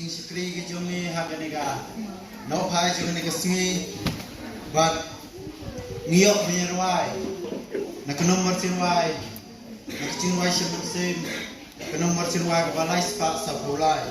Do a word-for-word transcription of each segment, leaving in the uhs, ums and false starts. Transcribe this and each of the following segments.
Shakri ka jong ngi ha kane ka nongphai jong kane ka sngi. Bad ngi ïoh ban ïa rwai na ka nombar syrwai, na ka jingrwai sha mynsiem, ka nombar syrwai kaba lai spah saphew lai.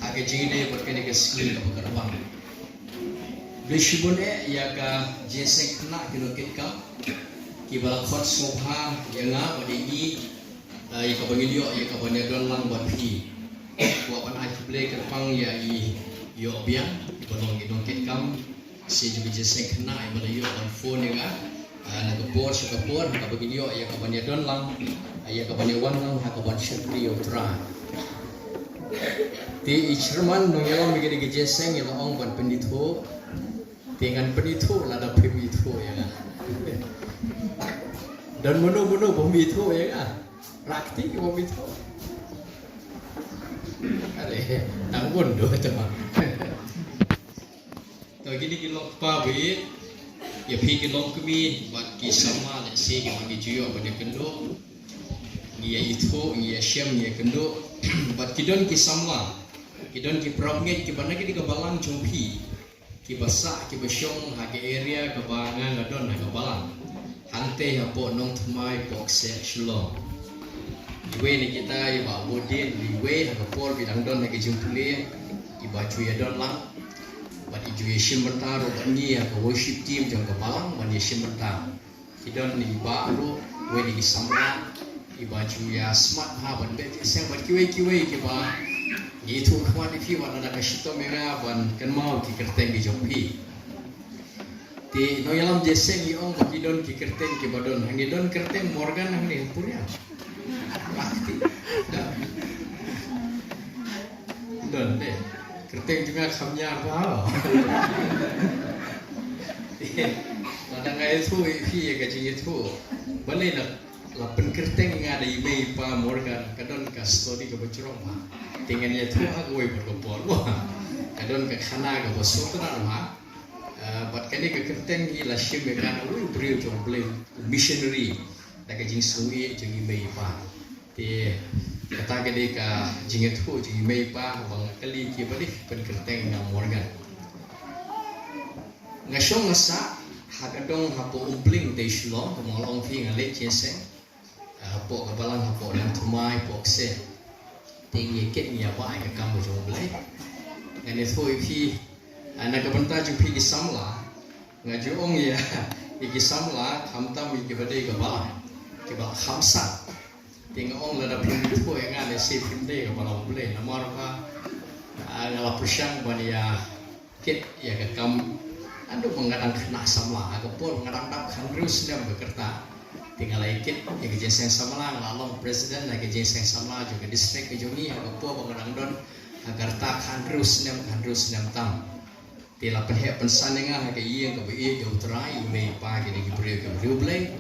Ha ka jingïadei bad kane ka sngi kaba kyrpang. Khublei shibun eh ïa ka jingïaseng khynnah ki nongkitkam kiba la khot sngewbha ïa nga bad ïa ngi, eh, ïa kaba ngin ïoh ïa kaban ïadon lang bad phi. Kwah ban ai khublei kyrpang ïa i Ïohbiang iba long i nongkitkam sha jong ka jingïaseng khynnah iba la ïoh ban phone ïa nga, ah, na ka por sha ka por ha kaba ngin ïoh ïa kaban ïadon lang, ah, ïa kaban ïawan lang ha kaban shakri ïa U Trai. Te i chairman nongïalam ïa kane ka jingïaseng i la ong ban pynithuh. Te ngan pynithuh lada phim ithuh ïa nga. Don mano mano bym ithuh ïa nga? Rah kti ki bym ithuh. Are, tang bun do te ma. To kine ki long kpa ba ïeit, ïa phi ki longkmie bad ki samla lehse kiba ngi ju ïoh ban ïakynduh. Ngi ïa ithuh, ngi ïa shem, ngi ïa kynduh. Bad ki don ki samla, ki don ki parabangeit kiba na kane ka balang jong phi, kiba sah, kiba shong ha ka area kaba nga nga don ha ka balang. Hangtei hapoh Nongthymmai, Pohkseh, Shillong. Iwei na kita i Bah Bodin, iwei ha ka por ba i dang don ha ka jingpule, i ba ju ïa don lang. Bad i ju ïa shim bynta ruh bad ngi ha ka worship team jong ka balang ban ïa shim bynta. I don i Bah ruh, iwei na ki samla, i ba ju ïa smat ha ban beh jingïaseng bad kiwei kiwei kiba ngi ïathuh khmat ïa phi wat lada ka shitom ïa nga ban kynmaw ki kyrteng ki jong phi. Te nongïalam jingïaseng i ong ba ki don ki kyrteng kiba don. Hangne don kyrteng Morgan hangne ha puriang? Bah, ti. Don. Don de. Kyrteng jong nga kham ñiar bha. Lada nga ïathuh ïa phi ïa ka jingïathuh, balei na la pynkyrteng ïa nga da i mei i pa Morgan, ka don ka story kaba jrong bha. Te ngan ïathuh ha kawei pat ka por. Ka don ka khana kaba sngewtynnat bha. Ah, bad kane ka kyrteng hi la shim ïa ka na uwei u briew jong U Blei, u missionary, da ka jingsngewieit jong i mei i pa. Te kata ka dei ka jingïathuh jong i mei i pa, ba nga kylli ki balei phi pynkyrteng ïa nga Morgan. Nga shong nga sah ha ka dong hapoh Umpling, Dei Shillong, kumba nga la ong phi nga leit jingïaseng. Ah, hapoh ka balang, hapoh Nongthymmai, hapoh Kseh. Te ngi kit ngi ïa bah ïa ka kam ka jong U Blei. Ngan ïathuh ïa phi, ah, na ka bynta jong phi ki samla, nga ju ong ïa, ïa ki samla, khamtam ïa kiba dei ka balang, kiba la kham sah. Te nga ong lada phim ïathuh ïa nga lehse phim dei ka balang U Blei, namar ba, ah, nga la pyrshang ban ïa kit ïa ka kam. Naduh ba nga dang khynnah samla, ha ka por ba nga dang dap khathynriew snem ka rta. Te nga la ïa kit ïa ka jingïaseng samla, nga la long president ha ka jingïaseng samla jong ka district ka jong ngi, ha ka por ba nga dang don ha ka rta khathynriew snem, khathynriew snem tam. Te la pynheh pynsan ïa nga ha ka ïing kaba ïeit ïa U Trai, i mei i pa ki dei ki briew kiba riewblei.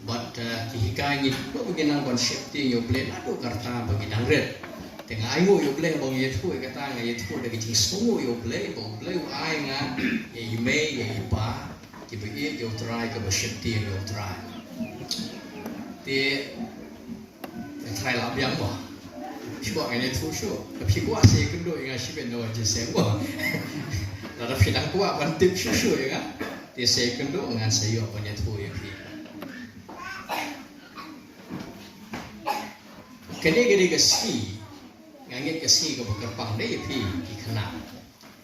Bad, eh, ki hikai ngi kumno ba ngin nang ban sheptieng ïa U Blei naduh ka rta ba ngi dang rit. Te nga ainguh ïa U Blei ba nga ïathuh ïa kata, nga ïathuh da ka jingsngewnguh ïa U Blei, ba U Blei u ai nga ïa i mei ïa i pa kiba ïeit ïa U Trai, kiba sheptieng ïa U Trai. Te Nga tharai la biang mo. Shuwa ngan ïathuh shuh. Lada phi kwah sa ïakynduh ïa nga shibit na wei jingïaseng mo. Lada phi dang kwah ban tip shuh shuh ïa nga, te sa ïakynduh, ngan sa ïoh ban ïathuh ïa phi. Kane ka dei ka sngi, nga ngeit ka sngi kaba kyrpang de ïa phi ki khynnah.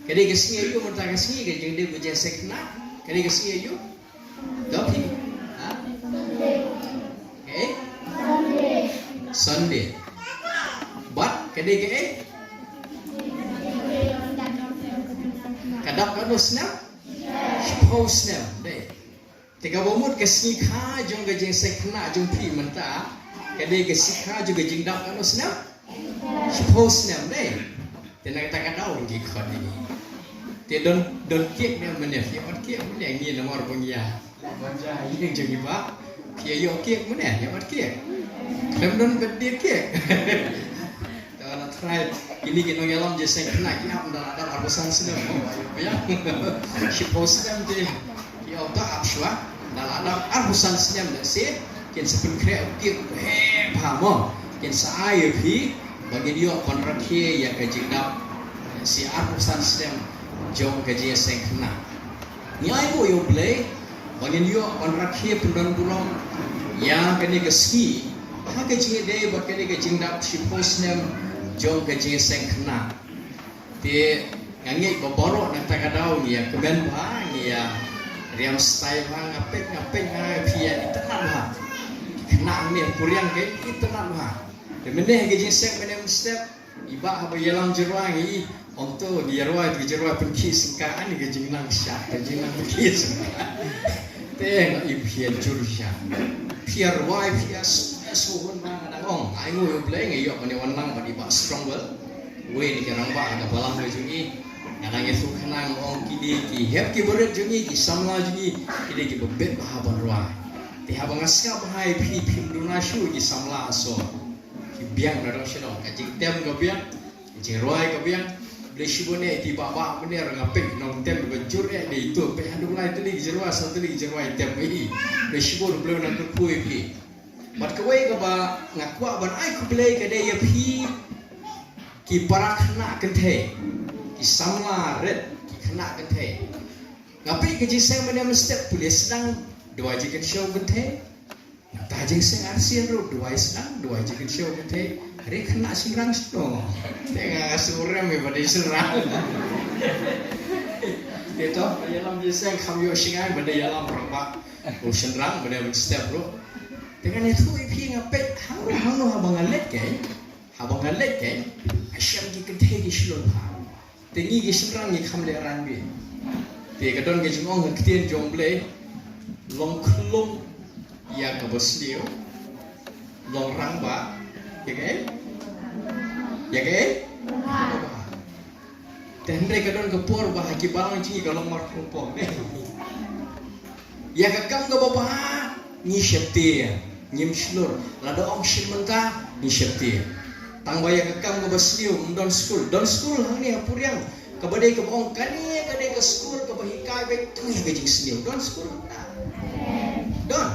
Ka dei ka sngi aïu mynta ka sngi, ka jingdep ka jingïaseng khynnah? Ka dei ka sngi aïu? Jawab phi. Ha? Ka eh? Sunday. Bad ka dei ka eh? Ka dap katno snem? Shiphew snem. Dei. Te kaba mut ka sngi kha jong ka jingïaseng khynnah jong phi mynta, ka dei ka sngi kha jong ka jingdap katno snem? Shiphew snem, dei. Te na kata ka daw ngi khot ïa ngi. Te don, don cake ne mane, phi ot cake mane, ngi namar ba ngi ïa ban ja ïing jong ngi bah. Phi ïa ot cake mane, ïa ot cake. Khlem don birthday cake. Te nga tharai kine ki nongïalam jingïaseng khynnah ki ap ynda la dap arphew san snem mo. Ïa. Shiphew snem te ki ap, ta ap shuwa. Ynda la dap arphew san snem lehse kin sa pynkhreh ïa u cake uba heh bha mo. Kin sa ai ïa phi ba ngin ïoh ban rakhe ïa ka jingdap shi arphew san snem jong ka jingïaseng khynnah. Ngi ainguh ïa U Blei ba ngin ïoh ban rakhe pyndonburom ïa kane ka sngi ha ka jingïadei bad kane ka jingdap shiphew snem jong ka jingïaseng khynnah. Te nga ngeit ba baroh na kata ka daw ngi ïa kmen bha, ngi ïa riam style bha, nga peit, nga peit, nga phi ïa itynnad bha. Khynnah ngi puriang ki itynnad bha. Te mynne ha ka jingïaseng mynne mynstep, i bah haba ïalam jingrwai ngi i, ong to ngi ïa rwai, ngi jingrwai pynkhih syngkha, ani ka jingnang shat, ka jingnang pynkhih syngkha. Te nga i phi ïa jur sha. Phi ïa rwai, phi ïa su, ïa su hun ba nga dang ong. Ainguh ïa U Blei nga ïoh ban ïa wan lang bad i bah Strongwell. Wei na ki rangbah ha ka balang ka jong ngi. Nga dang ïathuh khnang ong kine ki hep ki barit jong ngi, ki samla jong ngi, kine kiba bit bha ban rwai. Te haba nga sngap bha ïa phi, phim duna shuh ki samla sor. Ki biang na dong shnong, ka jingtem ka biang, ka jingrwai ka biang. Blei shibun eh ïa i bah bah mynne ruh nga peit nongtem ba jur eh dei ito, peit haduh lai tylli ki jingrwai, san tylli ki jingrwai tem ïa i. Blei shibun, U Blei un nang kyrkhu ïa phi. Bad kawei kaba nga kwah ban ai khublei ka dei ïa phi ki para khynnah kynthei, ki samla rit, ki khynnah kynthei. Nga peit ka jingïaseng mynne mynstep pule sdang, dawai jingkynshew kynthei. Nga Ha jingseng arsien ruh duwai sdang, duwai jingkynshew kynthei. Hynrei khynnah shynrang sdang. Te nga nga shu rem ïa ba dei shynrang. Te to, ïalam jingseng kham ïoh shngain ba dei ïalam rangbah. U shynrang ba dei ban step ruh. Te ngan ïathuh ïa phi, nga peit hangno hangno haba nga leit keiñ. Haba nga leit keiñ, nga shem ki kynthei ki shlur bha. Te ngi ki shynrang ngi kham lehraiñ bha. Te ka don ka jingong ha ka ktien jong U Blei, long khlum ïa kaba sniew, long rangbah ïa kaei? Ïa kaei? Te hynrei ka don ka por ba ha ki balang jong ngi ka long mar khongpong. Ïa ka kam kaba bha ngi sheptieng, ngim shlur. Lada ong shim mynta ngi sheptieng. Tang ba ïa ka kam kaba sniew, ym don skul. Don skul hangne ha Puriang kaba dei kaba ong kane ka dei ka skul kaba hikai beit tang ïa ka jingsniew. Don skul mynta? Don.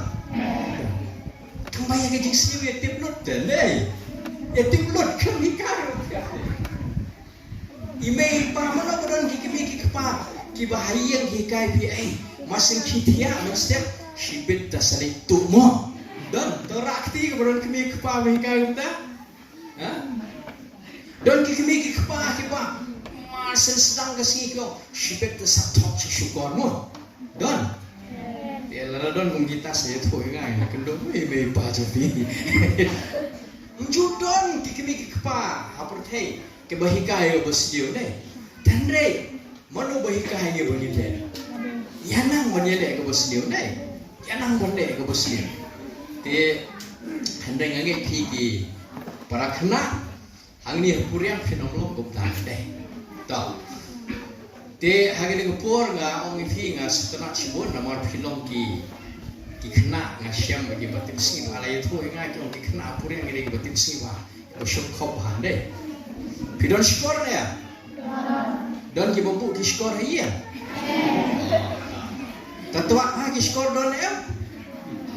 Tang ba ïa ka jingsniew ïa tip lut te, ne? Ïa tip lut kam hikai. I mei i pa, mano ba don ki kmie ki kpa kiba ha ïing ki hikai phi, ei, ma sngewthuh thiah mynstep, shibit da sa leit tuh mo. Don, to rah kti kaba don kmie kpa ba hikai kumta. Ha? Don ki kmie ki kpa kiba ma sngewsdang ka sngi ki ong, shibit da sa thok sha shukor mo. Don. Te lada don kum kita sa ïathuh ïa nga, nga kynduh, mei mei pa jong phi. Ym ju don ki kmie ki kpa ha pyrthei kiba hikai ïa kaba sniew ne. Hynrei mano ba hikai ïa ngi ba ngin leh? Ïa nang ban ïaleh kaba sniew ne. Ïa nang ban leh kaba sniew. Te hynrei nga ngeit phi ki para khynnah hangne ha Puriang phin ym long kumta te. To. Te ha kane ka por nga ong ïa phi, nga sngewtynnat shibun namar phi long ki, ki khynnah, nga shem ba kiba tipsngi bha. La ïathuh ïa nga ki ong ki khynnah ha Puriang ki dei kiba tipsngi bha, kiba shongkop bha, dei. Phi don shkor ne em? Don kiba buh ki shkor ha ïing? Tatwat ha ki shkor don ne em?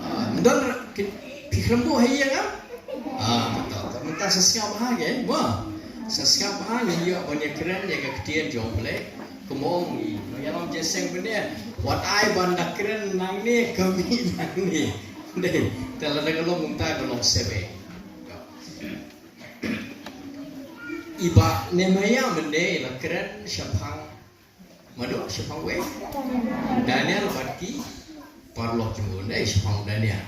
Ah, don ki, phi khlem buh ha ïing em? Ah, betul. Mynta sa sngap ha ke, mo? Sa sngap ha, ngin ïoh ban ïakren ïa ka ktien jong U Blei. Kumba ong i nongïalam jingïaseng mynne, wat ai ban da kren nangne ka mih nangne. Dei, te lada ka long kumta ka long sebei. I bah Nehemiah mynne i la kren shaphang Mano, shaphang uei? Daniel bad ki paralok jong u, dei, shaphang Daniel.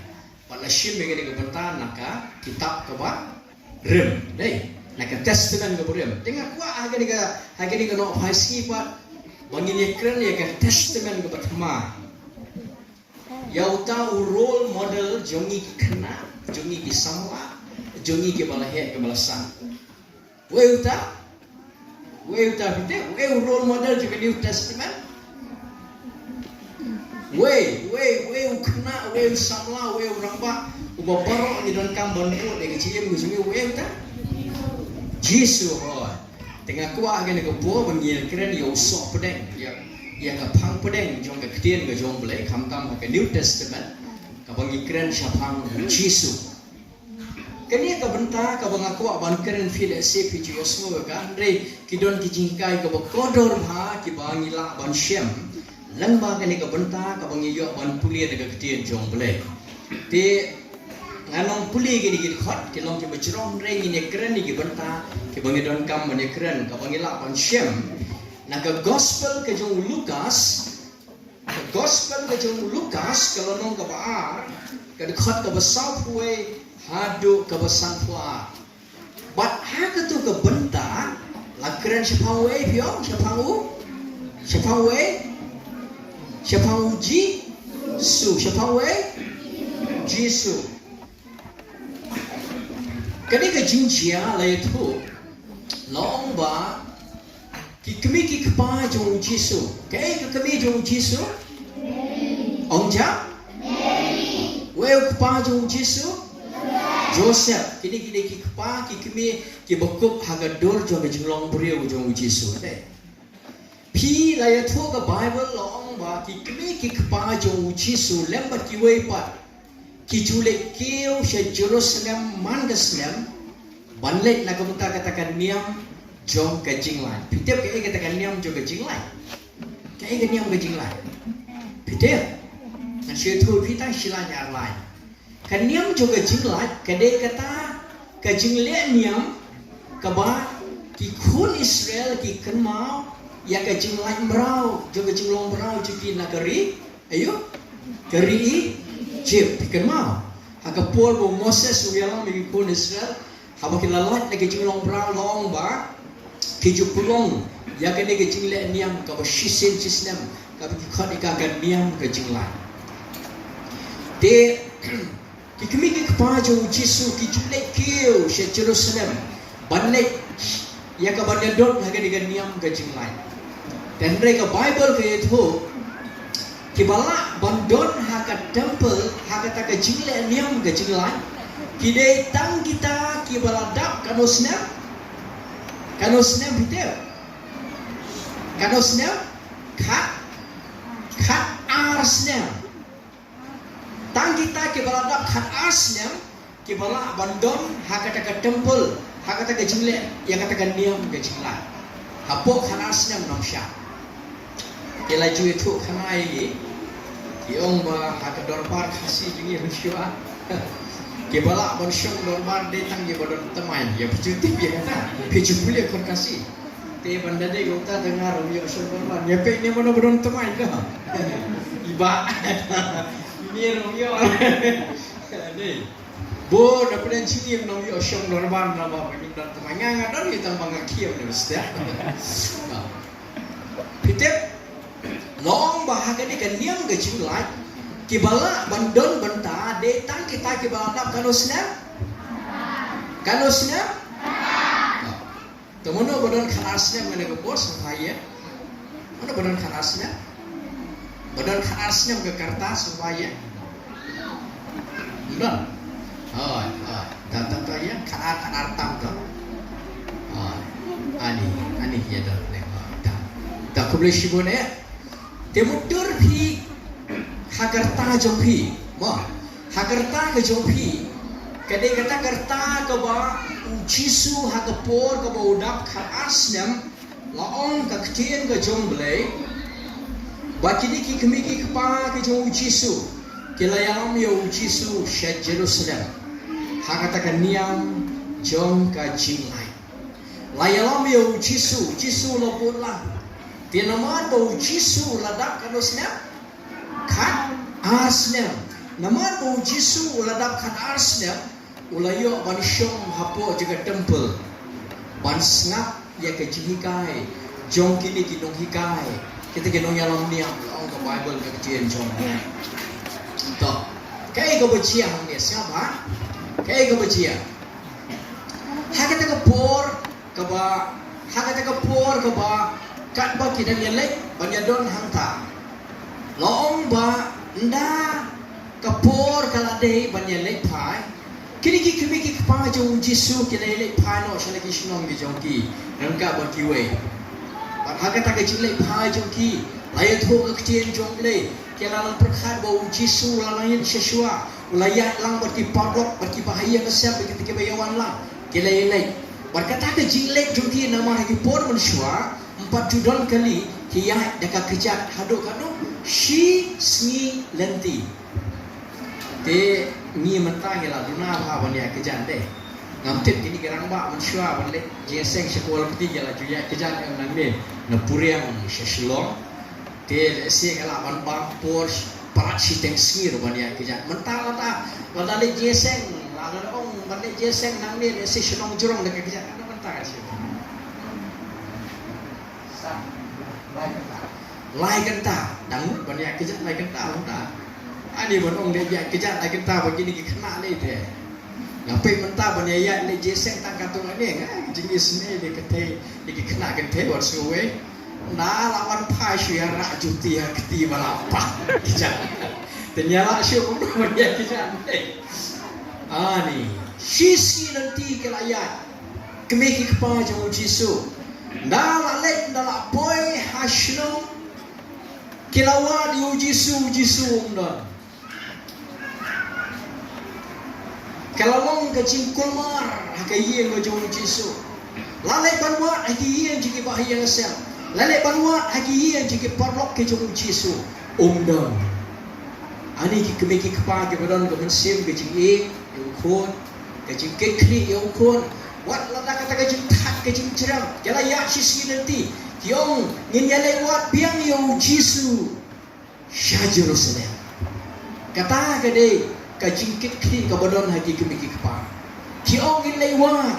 Bad la shim ïa kane ka bynta na ka kitab kaba rim, dei, na ka testament kaba rim. Te nga kwah ha kane ka, ha kane ka nohphai sngi pat ba ngin ïakren ïa ka testament kaba thymmai. Ïa uta u role model jong ngi ki khynnah, jong ngi ki samla, jong ngi kiba la heh kiba la san. Uei uta? Uei uta, phi tip? Uei u role model jong ka New Testament? Uei, uei, uei u khynnah, uei u samla, uei u rangbah uba baroh ngi donkam ban bud ïa ka jingim ka jong ngi, uei uta? Jisu, hooid. Te nga kwah ha kane ka por ba ngin ïakren ïa u soh pdeng, ïa, ïa ka phang pdeng jong ka ktien ka jong U Blei, khamtam ha ka New Testament, kaba ngi kren shaphang u Jisu. Kane ka bynta kaba nga kwah ban kren, phi lehse phi ju ïohsngew ïa ka, hynrei ki don ki jinghikai kaba kordor bha kiba ngi lah ban shem lyngba kane ka bynta kaba ngi ïoh ban pule na ka ktien jong U Blei. Te ngan ym pule kine ki dkhot, ki long kiba jrong, hynrei ngin ïakren ïa ki bynta kiba ngi donkam ban ïakren, kaba ngi lah ban shem na ka gospel ka jong u Lukas. Ka gospel ka jong u Lukas, ka lynnong kaba ar, ka dkhot kaba sawphew wei haduh kaba sanphew ar. Bad ha katu ka bynta la kren shaphang uei, phi ong, shaphang u, shaphang uei? Shaphang u Jisu. Shaphang uei? Jisu. Kane ka jingjia la ïathuh, la ong ba ki kmie ki kpa jong u Jisu. Kaei ka kmie jong u Jisu? Ong jam? Uei u kpa jong u Jisu? Joseph. Kine, kine ki kpa ki kmie kiba kup ha ka dur jong ka jinglong briew jong u Jisu, te. Phi, la ïathuh ka Baibl, la ong ba ki kmie ki kpa jong u Jisu lem bad kiwei pat ki ju leit kiew sha Jerusalem man ka snem ban leit na ka bynta kata ka niam jong ka jinglait. Phi tip kaei kata ka niam jong ka jinglait? Kaei ka niam ka jinglait? Phi tip? Ngan shu ïathuh phi tang shi lain ar lain. Ka niam jong ka jinglait ka dei kata ka jingleh niam kaba ki khun Israel ki kynmaw ïa ka jinglait mraw jong ka jinglong mraw jong ki na ka ri, aïu, ka ri Egypt. Ki kynmaw ha ka por ba u Moses u ïalam ïa ki khun Israel, haba ki la lait na ka jinglong mraw, la ong ba ki ju pynlong ïa kane ka jingleh niam kaba shisien shisnem, kaba ki khot ïa ka ka niam ka jinglait. Te ki kmie ki kpa jong u Jisu ki ju leit kiew sha Jerusalem ban leit ïa ka ban ïadon ha kane ka niam ka jinglait. Te hynrei ka Baibl ka ïathuh, kiba lah ban don ha ka temple ha kata ka jingleh niam ka jinglait ki dei tang kita kiba la dap katno snem? Katno snem, phi tip? Katno snem? Khat, khat ar snem. Tang kita kiba la dap khat ar snem kiba lah ban don ha kata ka temple, ha kata ka jingleh, ïa kata ka niam ka jinglait. Hapoh khat ar snem ym shah. Ki la ju ïathuh khana ïa ngi, ki ong ba ha ka dorbar Khasi jong ngi mynshuwa, kiba lah ban shong dorbar dei tang kiba don thymmai. Ïa phi ju tip ïa kata, phi ju pule khun Khasi. Te ban da dei kata te nga ruh ym ïoh shong dorbar. Ïa phi ne mano ba don thymmai ka? I Bah. Ine ruh ym ïoh. Dei. Bun na pdeng jingim ym ïoh shong dorbar namar ba ngim don thymmai. Nga nga don ïa tang ba nga khie university. Phi tip, la ong ba ha kane ka niam ka jinglait kiba lah ban don bynta dei tang kita kiba la dap katno snem? Katno snem? Te mano ba don khat ar snem kane ka por, sngewbha ïa? Mano ba don khat ar snem? Ba don khat ar snem ka rta, sngewbha ïa? Ym don. Hooid, hooid. Ta ta ta ïa, khat ar, khat ar tam to. Hooid. Ani, ani ïa don ne. Hooid, ta. Ta, khublei shibun eh. Te mutdur phi ha ka rta jong phi, mo, ha ka rta ka jong phi, ka dei kata ka rta kaba u Jisu ha ka por kaba u dap khat ar snem, la ong ka ktien ka jong U Blei ba kine ki kmie ki kpa ki jong u Jisu ki la ïalam ïa u Jisu sha Jerusalem ha kata ka niam jong ka jinglait. La ïalam ïa u Jisu, Jisu la bud lang. Te namar ba u Jisu u la dap katno snem? Khat ar snem. Namar ba u Jisu u la dap khat ar snem, u la ïoh ban shong hapoh jong ka temple ban sngap ïa ka jinghikai jong kine ki nonghikai, kita ki nongïalam niam, la ong ka Baibl ka ktien jong. To, kaei kaba jia hangne, sngap ha? Kaei kaba jia? Ha kata ka por kaba, ha kata ka por kaba katba ki dang ïaleit ban ïadon hangta, la ong ba ynda ka por ka la dei ban ïaleit phai, kine ki kmie ki kpa jong u Jisu ki la ïaleit phai noh sha la ki shnong ki jong ki, ryngkat bad kiwei. Bad ha kata ka jingleit phai jong ki, la ïathuh ka ktien jong U Blei, ki la nang pyrkhat ba u Jisu u la nang ïaid sha shuwa, u la ïaid lang bad ki paralok, bad ki bahaïing hasem, bad kita kiba ïawan lang. Ki la ïaleit. Bad kata ka jingleit jong ki namar ha ki por mynshuwa ym pat ju don kali, ki ïaid da ka kjat haduh katno? Shi sngi lynti. Te ngi mynta ngi la duna bha ban ïaid kjat de. Ngam tip kine ki rangbah mynshuwa ban leit jingïaseng sha Kawalpati ki la ju ïaid kjat em nangne na Puriang sha Shillong. Te lehse ka lah ban bam por palat shiteng sngi ruh ban ïaid kjat. Mynta lada, lada leit jingïaseng, lada ong ban leit jingïaseng nangne lehse shnong jrong da ka kjat. Mynta ka shi. Lai kynta, dang mut ban ïaid kjat lai kynta mynta. Ani ban ong leit ïaid kjat lai kynta ba kine ki khynnah lei te. Nga peit mynta ban ïaid leit jingïaseng tang katto katne, nga jingïaseng lei kynthei, lei ki khynnah kynthei wat sngewbha. Na la wan phai shu ïa rah juti ha kti ba la pah kjat. Te ïa la shu kum ban ïaid kjat. Ani, shi sngi lynti ki la ïaid. Kmie ki kpa jong u Jisu. Nda la leit, nda la poi ha shnong. Ki la wad ïa u Jisu, u Jisu um don. Ka la long ka jingkulmar ha ka ïing ka jong u Jisu. La leit ban wad ha ki ïing jong ki bahaïing hasem. La leit ban wad ha ki ïing jong ki paralok ki jong u Jisu. Um don. A Hangne ki kmie ki kpa kiba don ka mynsiem ka jingïeit ïa u khun, ka jingkitkhlieh ïa u khun. Wat lada kata ka jingthait ka jingjrem, ki la ïaid shisngi lynti, ki ong, ngin ïaleit wad biang ïa u Jisu sha Jerusalem. Kata ka dei ka jingkitkhlieh kaba don ha ki kmie ki kpa. Ki ong ngin leit wad.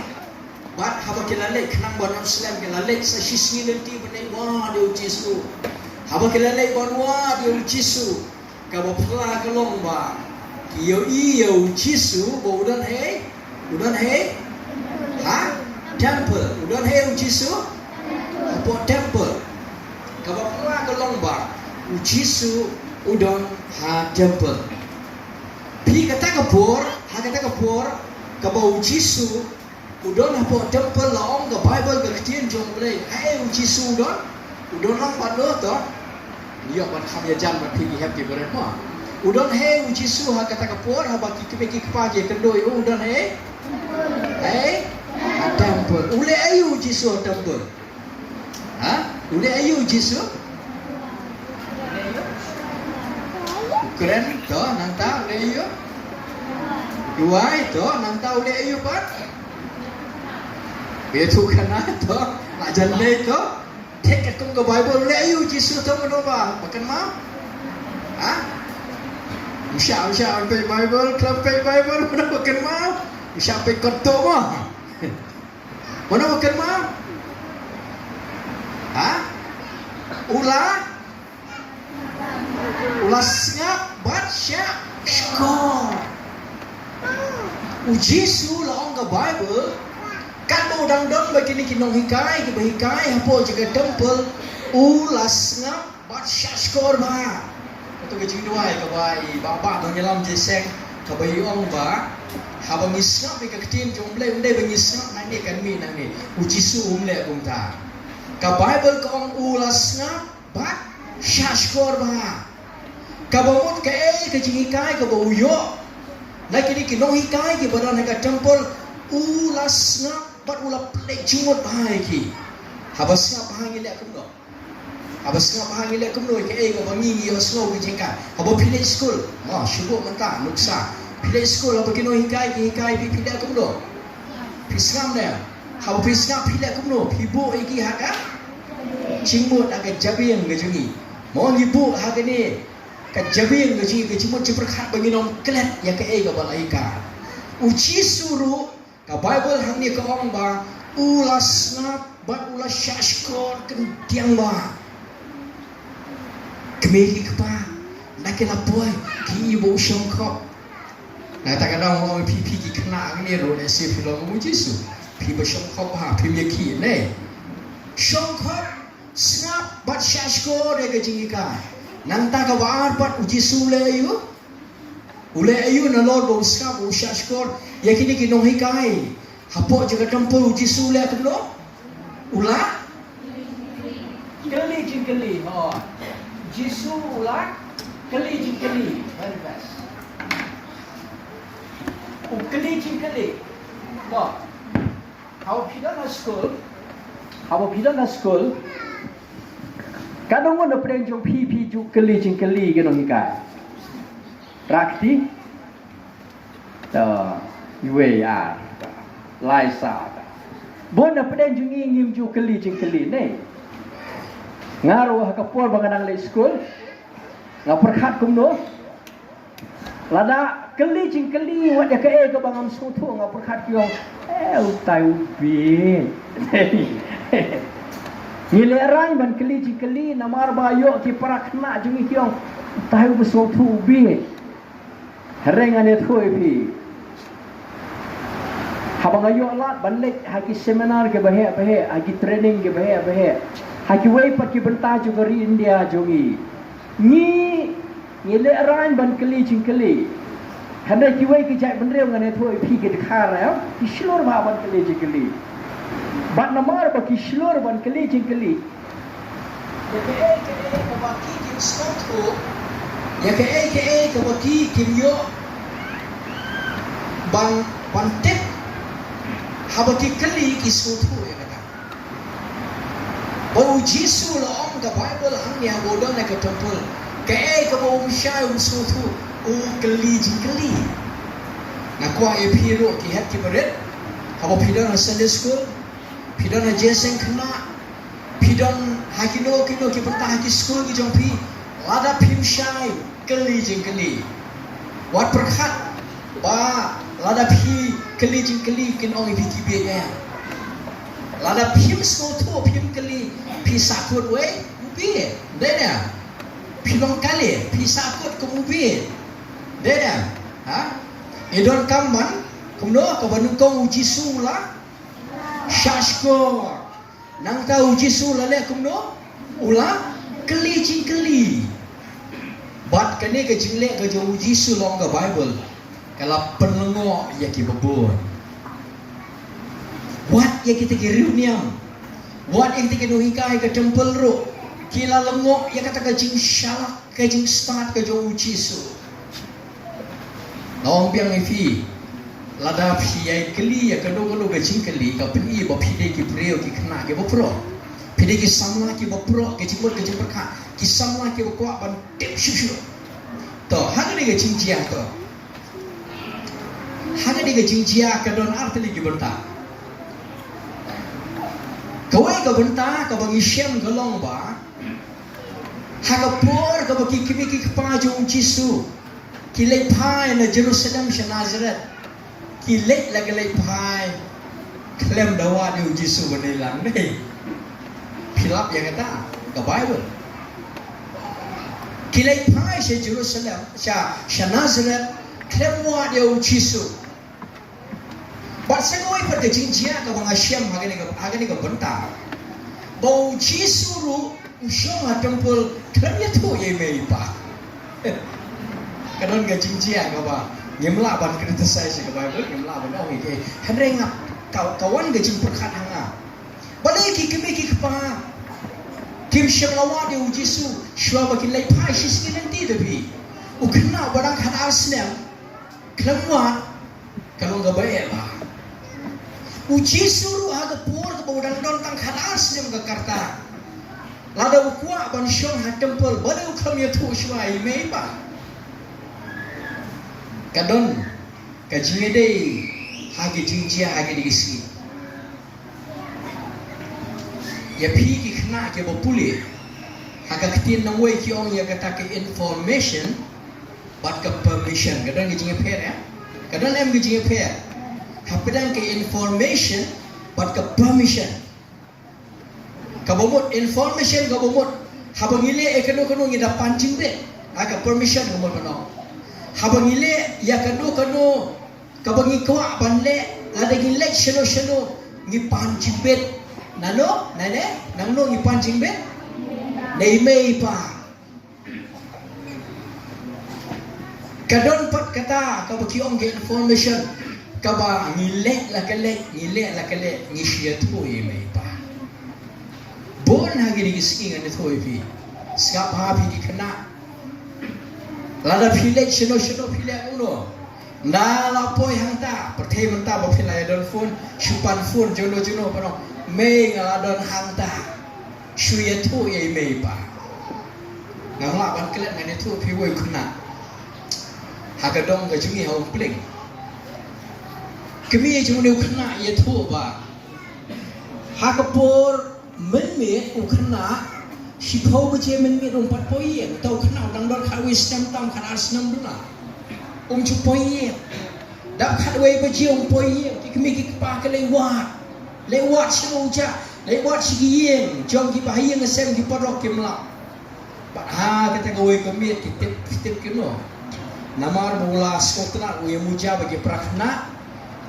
Bad haba ki la leit khnang ban ym slem, ki la leit sa shisngi lynti ban leit wad ïa u Jisu. Haba ki la leit ban wad ïa u Jisu, kaba phylla ka long ba ki ïohi ïa u Jisu ba u don ha, u don ha, ha temple. U don ha u Jisu hapoh temple. Kaba phylla ka long ba u Jisu u don ha temple. Phi, kata ka por, ha kata ka por kaba u Jisu u don hapoh temple, la ong ka Baibl, ka ktien jong U Blei, haei u Jisu u don? U don lang bad no to? Ïoh ban kham ïajan bad phi ki hep ki barit mo. U don haei u Jisu ha kata ka por, haba ki kmie ki kpa ki ïakynduh ïa u, u don haei? Haei? Ha temple. U leh aïu u Jisu ha temple? Ha? U leh aïu u Jisu? U kren to, nangta u leh aïu? U duwai to, nangta u leh aïu pat? Ïathuhkhana to, la jan leit to. Thik katkum ka Baibl, u leh aïu u Jisu to, mano ba, ba kynmaw? Ha? Ym shah, ym shah ban peit Baibl, khlem peit Baibl, mano ba kynmaw? Ym shah peit kot to mo. Mano ba kynmaw? Ha? U la, u la sngap bad shah shkor. U Jisu, la ong ka Baibl, katba u dang don bad kine ki nonghikai kiba hikai hapoh jong ka temple, u la sngap bad shah shkor bha. Kato ka jingduwai kaba i Bah Bah Dongïalam Jingïaseng, kaba i ong ba haba ngi sngap ïa ka ktien jong U Blei, ym dei ba ngi sngap nangne kan mih nangne. U Jisu um leh kumta. Ka Baibl ka ong u la sngap bad shah shkor bha. Kaba mut kaei ka jinghikai kaba u ïoh na kine ki nonghikai kiba don ha ka temple? U la sngap bad u la pynleit jingmut bha ïa ki. Haba sngap bha ngi leh kumno? Haba sngap bha ngi leh kumno? Kaei kaba ngi, ngi ïohsngew ka jinghikai? Haba phi leit skul, mo, shu buh mynta nuksa. Phi leit skul, haba ki nonghikai ki hikai phi, phi leh kumno? Phi sngap ne? Haba phi sngap phi leh kumno? Phi buh ïa ki ha ka jingmut, ha ka jabieng ka jong ngi. Mo, ngi buh ha kane ka jabieng ka jong ngi, ka jingmut jingpyrkhat ba ngin ym klet ïa kaei kaba la hikai. U Jisu ruh, ka Baibl hangne ka ong ba u la sngap bad u la shah shkor kyndiang bha. Kmie ki kpa, na ki la poi, ki i ba u shongkhop. Nangta ka daw nga ong ïa phi, phi ki khynnah hangne ruh, lehse phi long kum u Jisu. Phi ba shongkhop bha, phim ïakhih ne. Shongkhop, sngap bad shah shkor ïa ka jinghikai. Nangta kaba ar pat, u Jisu u leh aïu? U leh aïu nalor ba u sngap, u shah shkor ïa kine ki nonghikai hapoh jong ka temple? U Jisu u leh kumno? U la kylli jingkylli. Ho. Jisu u la kylli jingkylli. Very best. U kylli jingkylli. Mo. Haba phi don ha skul, haba phi don ha skul, ka don bun na pdeng jong phi, phi ju kylli jingkylli ki nonghikai? Rah kti. To, iwei, ar, to, lai, saw, to. Bun na pdeng jong ngi ngim ju kylli jingkylli ne. Nga ruh ha ka por ba nga dang leit skul, nga pyrkhat kumno? Lada kylli jingkylli wat ïa kaei kaba ngam sngewthuh, nga pyrkhat, ki ong, eh, utai u bieit. Ngi lehraiñ ban kylli jingkylli namar ba ïoh ki para khynnah jong ngi ki ong, utai uba sngewthuh u bieit. Hynrei ngan ïathuh ïa phi. Haba nga ïoh lad ban leit ha ki seminar kiba heh ba heh, ha ki training kiba heh ba heh, ha kiwei pat ki bynta jong ka ri India jong ngi, ngi, ngi lehraiñ ban kylli jingkylli. Hynrei kiwei ki jaitbynriew, ngan ïathuh ïa phi, ki dkhar, eh, ki shlur bha ban kylli jingkylli. Bad namar ba ki shlur ban kylli jingkylli, ïa kaei kaei kaba ki kim sngewthuh, ïa kaei kaei kaba ki kim ïoh ban, ban tip, haba ki kylli ki sngewthuh ïa kata. Ba u Jisu, la ong ka Baibl hangne, haba u don ha ka temple, Kaei kaba um shai um sngewthuh, u kylli jingkylli. Nga kwah ïa phi ruh ki hep ki barit, haba phi don ha Sunday school, phi don ha jingïaseng khynnah, phi don ha kino kino ki bynta ha ki school ki jong phi, lada phim shai kylli jingkylli. Wat pyrkhat ba lada phi kylli jingkylli kin ong ïa phi ki bieit ïa. Lada phim sngewthuh phim kylli, phi sahkut wei u bieit. Dei ne? Phi long kali, phi sahkut kum u bieit. Dei ne? Ha? I donkam ban kumno, kaba nyngkong u Jisu u la shahshkor. Nangta u Jisu u la leh kumno? U la kylli jingkylli. Bad kane ka jingleh ka jong u Jisu long ka Baibl ka la pynlyngngoh ïa kiba bun. Wat ïa kita ki riewniam, wat ïa kita ki nonghikai ka templ ruh, ki la lyngngoh ïa kata ka jingshalak, ka jingstad ka jong u Jisu. Nga ong biang ïa phi, lada phi ïai kylli ïa kano kano ka jingkylli, ka pyni ba phi dei ki briew ki khynnah kiba proh. Phi dei ki samla kiba proh, ka jingmut ka jingpyrkhat, ki samla kiba kwah ban tip shuh shuh. To, ha kane ka jingjia to, ha kane ka jingjia ka don ar tylli ki bynta. Kawei ka bynta kaba ngi shem ka long ba ha ka por kaba ki kmie ki kpa jong u Jisu ki leit phai na Jerusalem sha Nazareth, ki leit la ki leit phai khlem da wad ïa u Jisu ban ïalam ne. Phi lap ïa kata ka Baibl. Ki leit phai sha Jerusalem, sha, sha Nazareth, khlem wad ïa u Jisu. Bad sa kawei pat ka jingjia kaba nga shem ha kane ka, ha kane ka bynta, ba u Jisu ruh u shong ha templ khlem ïathuh ïa i mei i pa. Ka don ka jingjia kaba ngim lah ban criticize ïa ka Baibl, ngim lah ban ong ïa ka. Hynrei nga, ka, ka wan ka jingpyrkhat ha nga. Balei ki kmie ki kpa kim shym la wad ïa u Jisu shuwa ba kin leit phai shisngi lynti? Da phi, u khynnah ba dang khatar snem khlem wad, ka long kaba eh bha. U Jisu ruh ha ka por kaba u dang don tang khatar snem ka rta, lada u kwah ban shong ha templ, balei u khlem ïathuh shuwa ïa i mei i pa? Ka don ka jingïadei ha ki jingjia ha kine ki sngi. Ïa phi ki khynnah kiba pule, ha ka ktien nongwei ki ong ïa kata ka information bad ka permission. Ka don ka jingïapher, eh? Ka don em ka jingïapher hapdeng ka information bad ka permission? Kaba mut information, kaba mut haba ngi leh ïa kano kano ngi da pan jingbit. Ha ka permission ka mut kano? Haba ngi leh ïa kano kano kaba ngi kwah ban leh, lada ngi leit shano shano, ngi pan jingbit. Nano, nane, nangno ngi pan jingbit? Na i mei i pa. Ka don pat kata kaba ki ong ka information, kaba ngi leit la ka leit, ngi leit la ka leit, ngi shu ïathuh ïa i mei i pa. Bun ha kine ki sngi ngan ïathuh ïa phi. Sngap ha phi ki khynnah. Lada phi leit shano shano phi leh kumno. Nga la poi hangta, pyrthei mynta ba phi la ïa don phone, shu pan phone, jono jono, pano. Mei, nga la don hangta. Shu ïathuh ïa i mei i pa. Ngam lah ban klet, ngan ïathuh phi wei u khynnah. Ha ka dong ka jong ngi ha Umpling, kmie jong une u khynnah ïathuh ba ha ka por mynmiet u khynnah, shiphew baje mynmiet um pat poi ïing. Uta u khynnah u dang don khatwei snem tam, khatar snem duna. Um ju poi ïing. Dap khatwei baje um poi ïing. Ki kmie ki kpa ki leit wad. Leit wad sha u ja, leit wad sha ki ïing jong kiba ha ïing ha sem, ki paralok kim lah. Bad ha kata kawei ka miet ki tip, ki tip kumno. Namar ba u la sngewtynnat, u ïa muja bad ki para khynnah,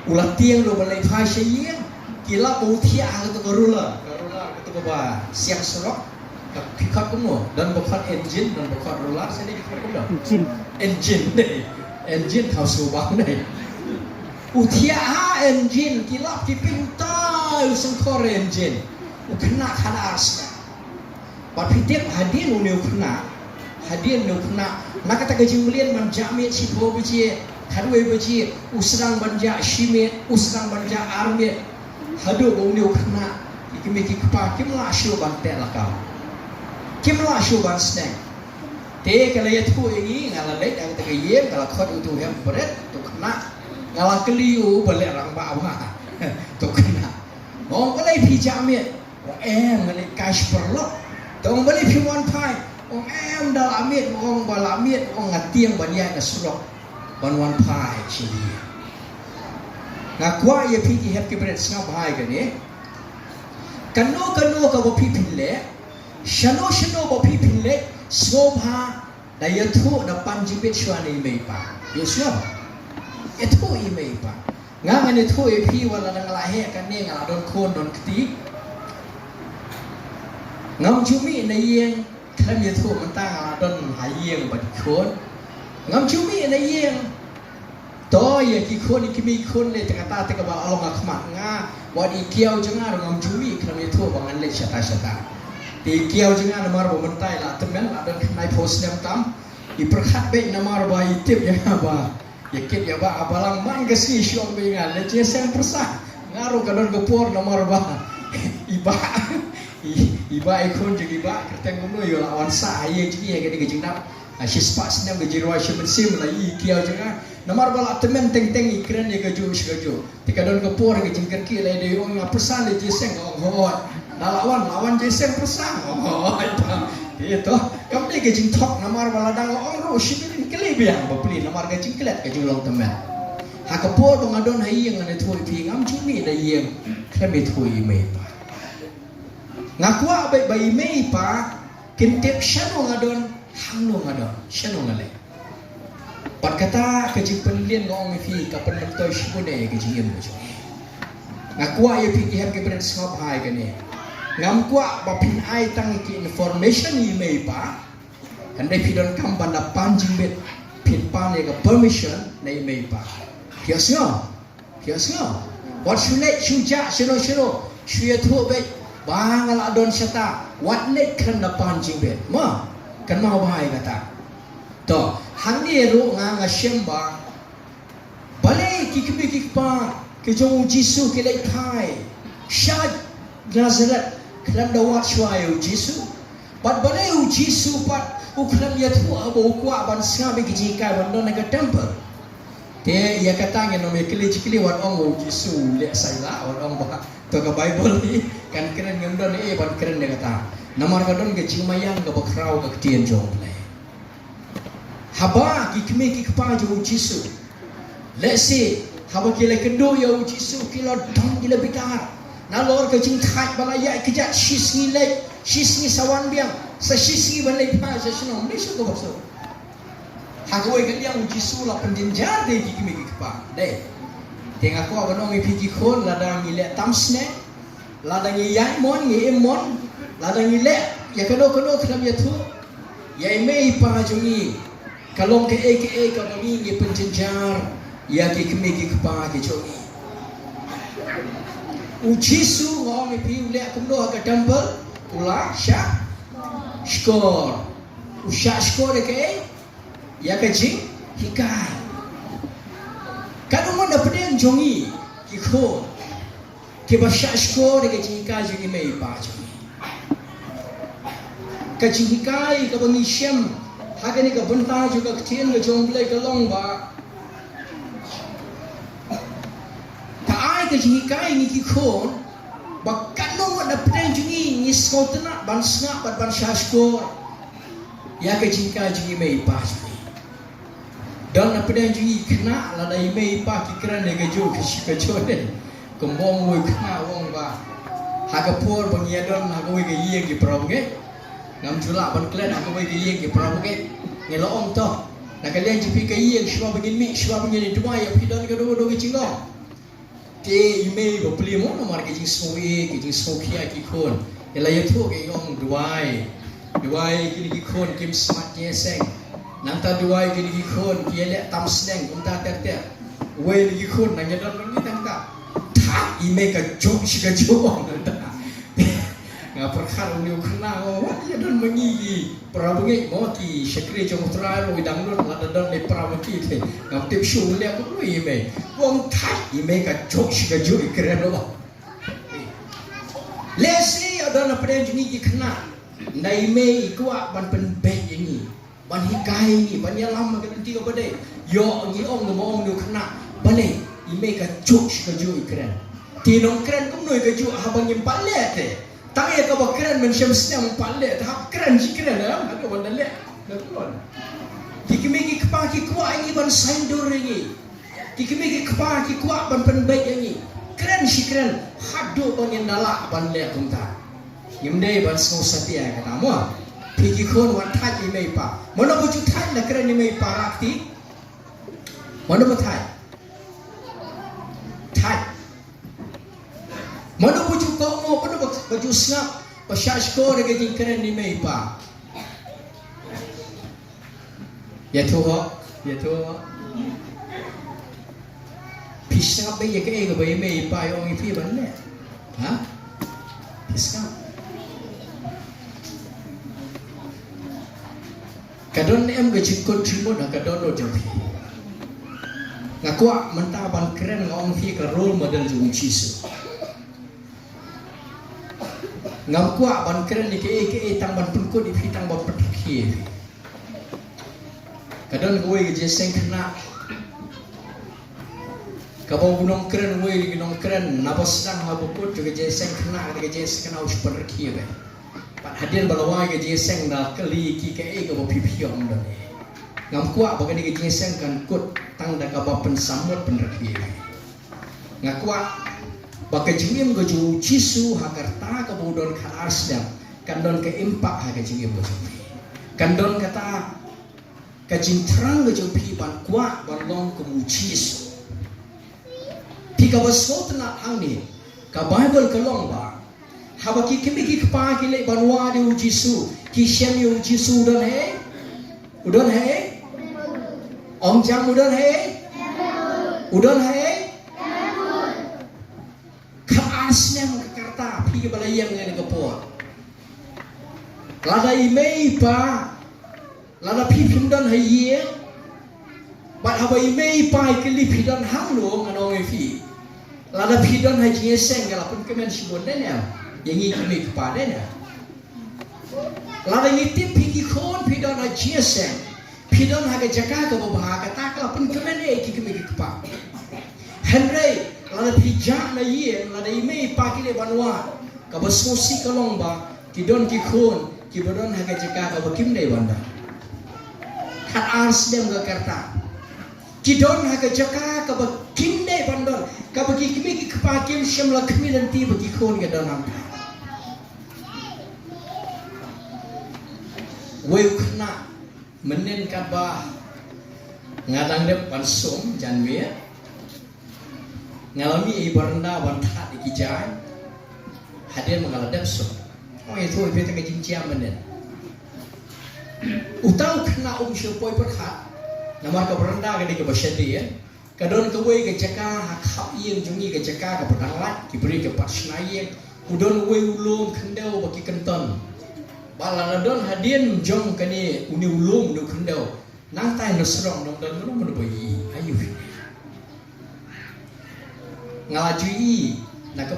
u la tieng ruh ban leit phai sha ïing. Ki lap ba u thiah ha kata ka roller, ka roller kata kaba siang surok. Ka, ki khot kumno, don ba khot engine, don ba khot roller, sha ne ki khot kumno? Engine. Engine dei. Engine thaw sngewbang dei. U thiah ha engine, ki lap ki pyntai u sngewkhor engine. U khynnah khatar snem. Bad phi tip hadien une u khynnah, hadien une u khynnah, na kata ka jingmlien ban jah miet shiphew baje, khatwei baje, u sdang ban jah shi miet, u sdang ban jah ar miet. Haduh ba une u khynnah, ki kmie ki kpa kim lah shuh ban teh lakam. Kim lah shuh ban sneng. Te ka la ïathuh ïa ngi, nga la leit ha kata ka ïing, nga la khot uto u hep bret, uto u khynnah. Nga la kylli u ba leh rangbah bha, uto u khynnah. Ong balei phi jah miet? Ong em, nga leit kai sha paralok. Te ong balei phi wan phai? Ong em, da lah miet, ong ba lah miet, ong nga tieng ban ïaid na surok ban wan phai sha ïing. Nga kwah ïa phi ki hep ki bret sngap bha ïa kane. Kano kano kaba phi phin leh, shano shano ba phi phin leh, sngewbha da ïathuh, da pan jingbit shuwa na i mei i pa. Ïohsngew? Ïathuh i mei i pa. Nga ngan ïathuh ïa phi, wat la dang la heh kane, nga la don khun don kti. Ngam ju mih na ïing khlem ïathuh, mynta nga la don ha ïing bad khun. Ngam ju mih na ïing. To ïa ki khun, ïa ki mei khun leh, te kata te kaba la long ha khmat nga. Wat i kiaw jong nga ruh ngam ju mih khlem ïathuh ba ngan leit shata shata. Te i kiaw jong nga namar ba mynta i la tymmen, la don khyndai phew snem tam. I pyrkhat beit namar ba i tip ïa nga ba ïa kit ïa bah ha balang, man ka sngi shu ong ba ïa nga leit jingïaseng pyrshang. Nga ruh ka don ka por namar ba i bah, i, i bah, i khun jong i bah kyrteng kumno, ïoh la wan sah ha ïing jong ngi ha kane ka jingdap. Ha shi spah snem ka jingrwai shi mynsiem, la i kiaw jong nga. Namar ba la tymmen teng teng i kren ïa kajuh shi kajuh. Te ka don ka por ka jingkyrkieh, la i dei ong nga pyrshang leit jingïaseng, nga ong hooid. Da la wan, la wan jingïaseng pyrshang, ong hooid. Te to, kam dei ka jingthok namar ba la dang ong ruh shibit in kylli biang ba plie namar ka jingklet ka jinglong tymmen. Ha ka por ba nga don ha ïing ngan ïathuh ïa phi, ngam ju mih na ïing khlem ïathuh i mei i pa. Nga kwah beit ba i mei i pa kin tip shano nga don, hangno nga don, shano nga leit. Bad kata ka jingpynlien nga ong ïa phi ka pynmyntoi shibun ïa ka jingim ka jong ngi. Nga kwah ïa phi ki hep ki bret sngap bha ïa kane. Ngam kwah ba phin ai tang ki information ïa i mei i pa. Hynrei phi donkam ban da pan jingbit, phin pan ïa ka permission na i mei i pa. Phi ïohsngew? Phi ïohsngew? Wat shu leit shu jah shano shano, shu ïathuh beit ba nga la don shata, wat leit khlem da pan jingbit. Mo, kynmaw bha ïa kata. To, hangne ruh nga, nga shem ba balei ki kmie ki kpa ki jong u Jisu ki leit phai sha Nazareth khlem da wad shuwa ïa u Jisu? Bad balei u Jisu pat u khlem ïathuh haba u kwah ban sngap ïa ki jinghikai ban don ha ka temple? Te ïa kata ngin ym ïa kylli jingkylli, wat ong u Jisu u leh saila, wat ong ba to ka Baibl hi kan kren, ngim don ei ban kren ïa kata. Namar ka don ka jingmaïan kaba khraw ka ktien jong U Blei. Haba ki kmie ki kpa jong u Jisu, lehse haba ki la kynduh ïa u Jisu ki la dom, ki la bitar. Nalor ka jingthait ba la ïaid kjat, shi sngi leit, shi sngi sa wan biang, sa shi sngi ban leit phai sha shnong, ym dei shuh kaba suk. Ha kawei ka liang u Jisu la pynjynjar de ki kmie ki kpa. Dei. Te nga kwah ban ong ïa phi ki khun, lada ngi leh tam sneng, lada ngi ïaid mon, ngi im mon, lada ngi leh ïa kano kano khlem ïathuh ïa i mei i pa jong ngi, ka long kaei kaei kaba ngi, ngi pynjynjar ïa ki kmie ki kpa ki jong ngi. U Jisu nga ong ïa phi u leh kumno ha ka temple? U la shah shkor. U shah shkor ïa kaei? Ïa ka jinghikai. Katno ngut na pdeng jong ngi ki khun kiba shah shkor ïa ka jinghikai jong i mei i pa jong ngi? Ka jinghikai kaba ngi shem ha kane ka bynta jong ka ktien ka jong U Blei ka long ba ka ai ka jinghikai ïa ngi ki khun ba katno ngut na pdeng jong ngi ngi sngewtynnat ban sngap bad ban shah shkor ïa ka jinghikai jong i mei i pa jong ngi. Don na pdeng jong ngi ki khynnah, lada i mei i pa ki kren ïa kajuh kajuh, kajuh ne. Kumba ong uwei u khynnah u ong ba ha ka por ba ngi ïadon ha kawei ka ïing ki para bangeit, ngam ju lah ban klet ha kawei ka ïing ki para bangeit. Ngi la ong to, na ka liang jong phi ka ïing, shuwa ba ngin mih, shuwa ba ngin ïa duwai ïa phi, don kano kano ka jingong. Te i mei ba plie mo, namar ka jingsngew, ka jingsngewkhia ki khun, i la ïathuh, ka ong duwai, duwai kine ki khun kim smat jingïaseng. Nangta duwai kine ki khun ki ïaleh tam sneng kumta ter ter. Wei na ki khun nang ïadon nang ni tang ta. Thait i mei kajuh shi kajuh nangta. Nga pyrkhat une u khynnah, wat ïadon ma ngi ki para bangeit mo, ki shakri jong U Trai ruh i dang lut, lada don ne para bangeit te ngam tip shuh u leh kumno i mei. U ong thait i mei kajuh shi kajuh i kren ruh. Lehse ïa don na pdeng jong ngi ki khynnah, nda i mei i kwah ban pynbeit ïa ngi. Ban hikai ngi, ban ïalam ha ka lynti kaba dei. Ïoh ngi ong, namar ong ïa u khynnah, balei i mei ka juk shi ka juk i kren. Te nongkren kumno i ka juk haba ngim pat leh te. Tang ïa kaba kren mynshem snem pat leh, te hap kren shi kren, eh? Haduh ban da leh. Da khlon. Ki kmie ki kpa ki kwah ïa ngi ban saiñdur ïa ngi. Ki kmie ki kpa ki kwah ban pynbeit ïa ngi. Kren shi kren, haduh ba ngin da lah ban leh kumta. Ngim dei ban sngew satia ïa kata mo. Phi ki khun wat thait ïa i mei i pa. Mano ba ju thait, la kren ïa i mei i pa, rah kti. Mano ba thait? Thait. Mano ba ju kohnguh, mano ba, ba ju sngap, ba shah shkor ïa ka jingkren ïa i mei i pa. Ïathuh, ïathuh. Phi sngap beit ïa kaei kaba i mei i pa i ong ïa phi ban leh? Ha? Phi sngap? Ka don ne em ka jingkut jingmut ha ka dohnud jong phi? Nga kwah mynta ban kren, nga ong ïa phi, ka role model jong u Jisu. Ngam kwah ban kren ïa kaei kaei tang ban pynkut ïa phi, tang ban pynrkhie ïa phi. Ka don kawei ka jingïaseng khynnah kaba u nongkren, uwei u nongkren, naba sdang haba kut jong ka jingïaseng khynnah, ka jingïaseng khynnah u shu pynrkhie beit. Bad hadien ba la wai ka jingïaseng, da kylli ïa ki kaei kaba phi phi ong don. Ngam kwah ba kane ka jingïaseng kan kut tang da kaba pynsamot pynrkhie ïa phi. Nga kwah ba ka jingim ka jong u Jisu ha ka rta kaba u don khatar snem kan don ka impact ha ka jingim ka jong phi. Kan don kata ka jingthrang ka jong phi ban kwah ban long kum u Jisu. Phi, kaba sngewtynnat hangne, ka Baibl ka long ba haba ki kmie ki kpa ki leit ban wad ïa u Jisu, ki shem ïa u Jisu u don haei? U don haei? Ong jam, u don haei? U don haei? Khatar snem ka rta, phi kiba la ïeng ha kane ka por. Lada i mei i pa, lada phi phim don ha ïing, bad haba i mei i pa i kylli phi don hangno, ngan ong ïa phi, lada phi don ha jingïaseng, ka la pynkmen shibun, dei ne em? Ïa ngi ki mei ki pa, dei ne em? Lada ngi tip phi ki khun phi don ha jingïaseng, phi don ha ka jaka kaba bha, kata ka la pynkmen ïa ki kmie ki kpa. Hynrei lada phi jah na ïing, lada i mei i pa ki leit ban wad, kaba sngewsih ka long ba ki don ki khun kiba don ha ka jaka kaba kim dei ban don. Khatar snem ka rta, ki don ha ka jaka kaba kim dei ban don, kaba ki kmie ki kpa kim shym la khmih lynti ba ki khun ki don hangta. Wei u khynnah mynnin katba nga dang dep ban sum janmiet, nga la mih i baranda ban thad ïa ki jaiñ. Hadien ba nga la dep sum, ong ïathuh ïa phi kata ka jingjia mynnin. Uta u khynnah um shym poi pyrkhat, namar ka baranda ka dei kaba shadien. Ka don kawei ka jaka ha khap ïing jong ngi, ka jaka kaba dang lait, ki briew ki pat shna ïing. U don uwei u lum khyndew ba ki kynton. Ba lada don hadien jong kane une u lum une u khyndew, nangta na shrong nang don mano mano ba ïohi ïa u. Nga la ju ïohi na ka,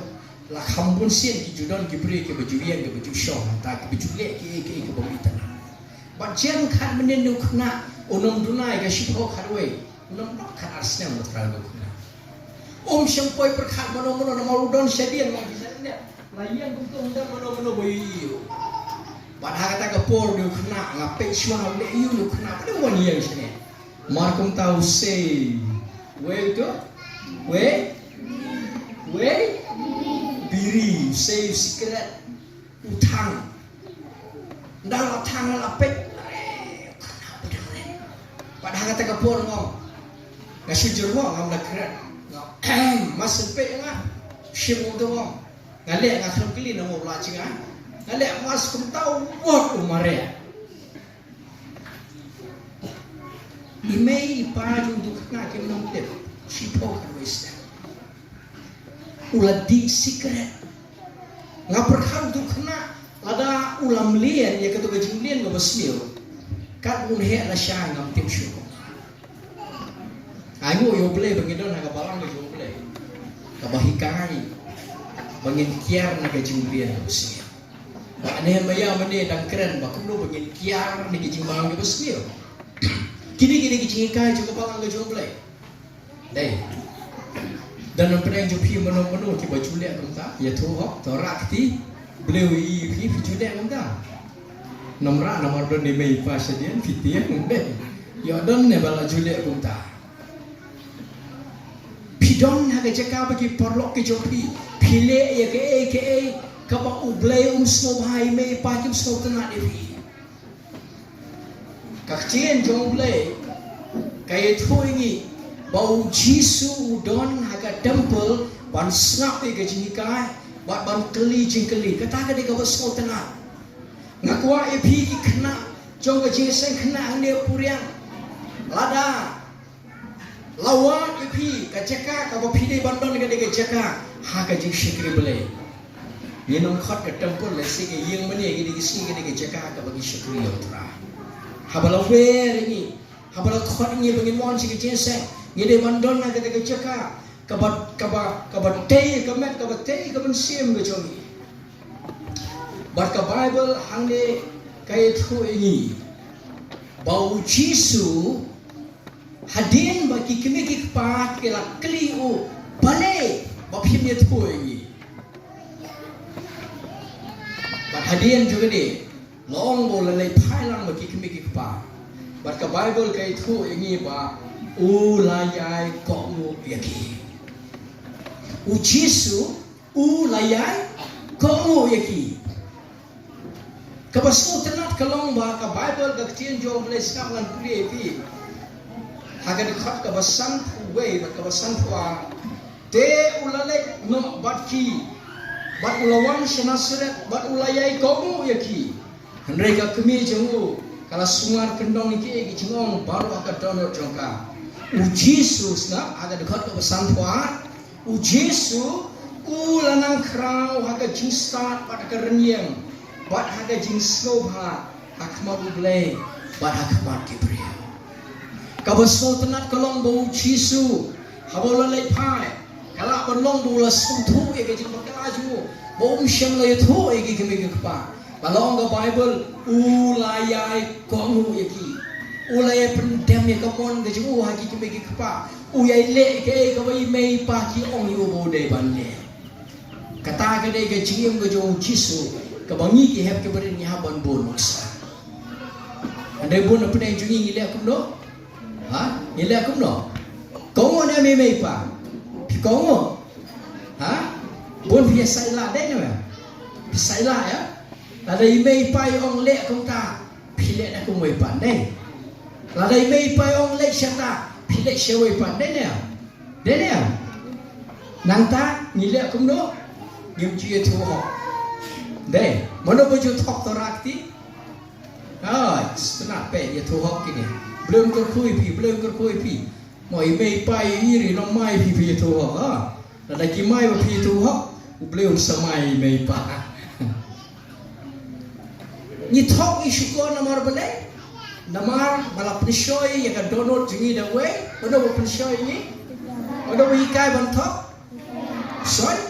la kham bun sien ki ju don ki briew kiba ju ïeng kiba ju shong hangta, kiba ju leh kiei kiei kiba mih tang. Bad jingkhat mynnin u khynnah un ym duna ïa ka shiphew khatwei. Nang bak khatar snem ba trai ba khynnah. Um shym poi pyrkhat mano mano namar u don shadien, ma ki shadien. La ïeng kumto, ym don mano mano ba ïohi ïa u. Bad ha kata ka por une u khynnah, nga peit shuwa u leh ïa une u khynnah, pynban wan ïeng shane. Mar kumta u sei wei to, wei, wei biri, u sei u sikret. U thang. Nda la thang la peit. Bad ha kata ka por nga ong, nga shu jyrngok, ngam da kren. Nga ong, em, mas peit nga. Shim u dong. Nga leh nga khlem kylli na mo la jingah. Nga leh mas kumta u mot u mareh. I mei i pa jong u khynnah kim nang tip. Shiphew khatwei snem. U la dih sikret. Nga pyrkhat u khynnah lada u la mlien ïa kato ka jingmlien kaba sniew, kat un heh lashai ngam tip shuh. Ai nguh ïa U Blei ba ngi don ha ka balang ka jong U Blei kaba hikai ba ngin kiar na ka jingmlien kaba sniew. Ba ne maya mane dang kren ba kumno ba ngin kiar ne ki jingmang ki ba sniew. Kini kini ki jinghikai jong ka balang ka jong Blei. Dei. Dan nang pdeng jong phi mano mano ki ba ju leh kumta. Ïathuh hok to rak ti. Blei u i phi phi ju leh kumta. Namra namar don ne mei pa sha dien phi tieng dei. Ïa don ne ba la ju leh kumta. Phi don ha ka jaka ba ki paralok ki jong phi. Phi leh ïa kaei kaei kaba u Blei um sngewbha ïa mei pa kim sngewtynnat ïa phi. Ka ktien jong u Blei ka ïathuh ïa ngi ba u Jisu u don ha ka temple ban sngap ïa ka jinghikai bad ban kylli jingkylli. Kata ka dei kaba sngewtynnat. Nga kwah ïa phi ki khynnah jong ka jingïaseng khynnah hangne puriang. Lada la wad ïa phi ka jaka kaba phi dei ban don ka dei ka jaka ha ka jingshakri Blei. Ngin ym khot ka temple lehse ka ïing mane ka dei ka sngi ka dei ka jaka kaba ngi shakri ïa u Trai. Haba la wer ïa ngi, haba la khot ïa ngi ba ngin wan sha ka jingïaseng, ngi dei ban don ha ka dei ka jaka kaba kaba kaba tei ka met kaba tei ka mynsiem ka jong ngi. Bad ka Baibl hangne ka ïathuh ïa ngi ba u Jisu hadien ba ki kmie ki kpa ki la kylli u, balei ba phim ïathuh ïa ngi. Bad hadien jong kane la ong ba u la leit phai lang bad ki kmie ki kpa. Bad ka Baibl ka ïathuh ïa ngi ba u la ïai kohnguh ïa ki. U Jisu u la ïai kohnguh ïa ki. Kaba sngewtynnat ka long ba ka Baibl ka ktien jong U Blei, sngap ngan pule ïa phi. Ha ka dkhot kaba sanphew wei bad kaba sanphew ar. Te u la leit noh bad ki bad u la wan sha Nasaret bad u la ïai kohnguh ïa ki. Hynrei ka kmie jong u ka la sumar kyndong ïa kiei ki jingong baroh ha ka dohnud jong ka. U Jisu, sngap, ha ka dkhot kaba sanphew ar. U Jisu u la nang khraw ha ka jingstad bad ha ka rynïeng bad ha ka jingsngewbha ha khmat U Blei bad ha khmat ki briew. Kaba sngewtynnat ka long ba u Jisu haba u la leit phai ka lah ban long ba u la sngewthuh ïa ka jingbakla jong u ba um shym la ïathuh ïa ki kmie ki kpa. Ba long ka Baibl, u la ïai kohnguh ïa ki. U la ïai pyndem ïa ka mon ka jong u ha ki kmie ki kpa. U ïai leh ïa kaei kaba i mei i pa ki ong ïa u ba u dei ban leh. Kata ka dei ka jingim ka jong u Jisu kaba ngi ki hep ki barit ngi hap ban bun nuksa. Hynrei bun na pdeng jong ngi ngi leh kumno? Ha? Ngi leh kumno? Kohnguh ne em i mei i pa? Phi kohnguh? Ha? Bun phi ïa saila dei ne em? Phi saila ïa? Lada i mei i pa i ong leh kumta, phi leh da kumwei pat dei. Lada i mei i pa i ong leit shata, phi leit shawei pat dei ne em? Dei ne em? Nangta ngi leh kumno? Ngim ju ïathuh hok. Dei, mano ba ju thok to rak ti? Ai, sngap peit, ïathuh hok kine. Blei un kyrkhu ïa phi, Blei un kyrkhu ïa phi. Mo i mei i pa i ïa i nongmai phi phi ïathuh hok ha. Lada ki mai ba phi ïathuh hok, U Blei un sa mai i mei i pa. Ngi thok ngi shukor namar balei? Namar ba la pynshoi ïa ka dohnud jong ngi da uwei. Mano ba pynshoi ïa ngi? Mano ba hikai ban thok? Soitan.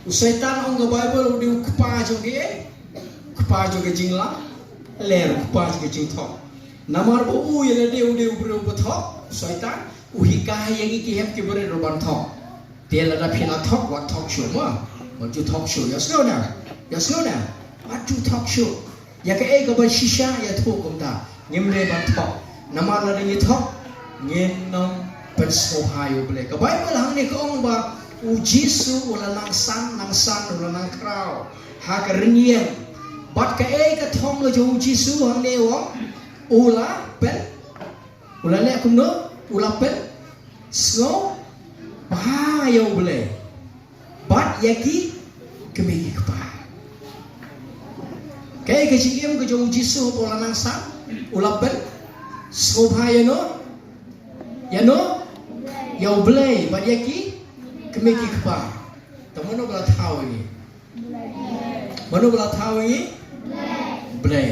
U Soitan ong ka Baibl u dei u kpa jong kiei? Kpa jong ka jinglam. Ler u kpa jong ka jingthok. Namar ba u ïa lade u dei u briew ba thok, u Soitan, u hikai ïa ngi ki hep ki barit ruh ban thok. Te lada phi la thok, wat thok shuh mo. Wat ju thok shuh, ïa sngewna. Ïa sngewna. Wat ju thok shuh. Ïa kaei kaba shisha ïathuh kumta. Ngim dei ban thok. Namar lada ngi thok, ngin ym pynsngewbha ïa U Blei. Ka Baibl hangne ka ong ba u Jisu u la nang san, nang san, u la nang khraw ha ka rynïeng. Bad kaei ka thong ka jong u Jisu hangne u ong? U la pyn, u la leh kumno? U la pynsngewbha ïa U Blei bad ïa ki kmie ki kpa. Kaei ka jingim ka jong u Jisu haba u la nang san? U la pynsngewbha ïano? Ïano? Ïa U Blei bad ïa ki kmie ki kpa. Te mano ba la thaw ïa ngi? Mano ba la thaw ïa ngi? Blei.